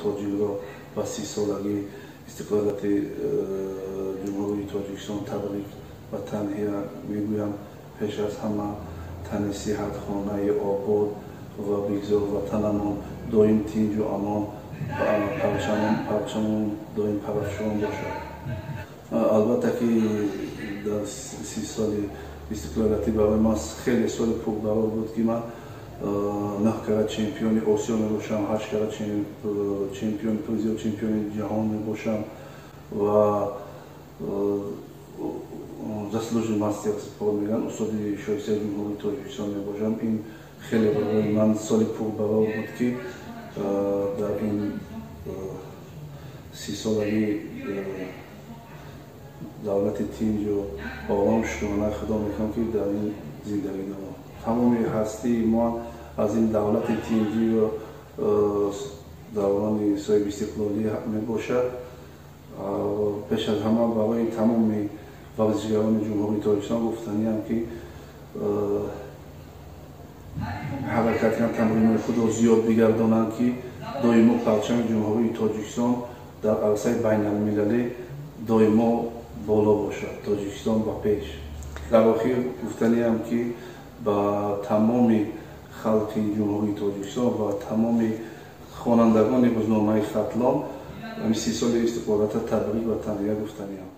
тоҷикро ба 30-солагии истиқлолияти Ҷумҳурии Тоҷикистон табрик ва таҳния мегӯям. Пеш аз ҳама тани сиҳат, хонаи обод ва бигзор ватанамон доим тинҷу амон, парчамон доим парафшон бошад. Албатта ки дар 30 соли истиқлолиятӣ барои ман хеле соли пурбарор буд, ки ман наҳ карат чемпиони Осиё мебошам, ҳашт карат чемпиони призер, чемпиони ҷаҳон мебошам ва заслуженный мастер спорт мегӯянд, устоди шоистаи Ҷумҳурии Тоҷикистон мебошам. Ин хеле барои ман соли пурбарор буд, ки дар ин 30-солагии давлати тинҷу ором шукронаи Худо мекунам, ки дар ин зиндагӣ дорам. Тамоми ҳастии мо аз ин давлати тинҷию даврони соҳибистиқлолӣ мебошад. Пеш аз ҳама барои тамоми варзишгарони Ҷумҳурии Тоҷикистон гуфтаниам, ки ҳаракат кунанд, тамринҳои худро зиёд бигардонанд, ки доимо парчами Ҷумҳурии Тоҷикистон дар арсаи байналмилалӣ доимо боло бошад. Тоҷикистон ба пеш! Дар охир гуфтаниам, ки ба тамоми халқи Ҷумҳурии Тоҷикистон ва тамоми хонандагони рӯзномаи «Хатлон» 30 соли истиқлолията табрик ва таҳния гуфтаниам.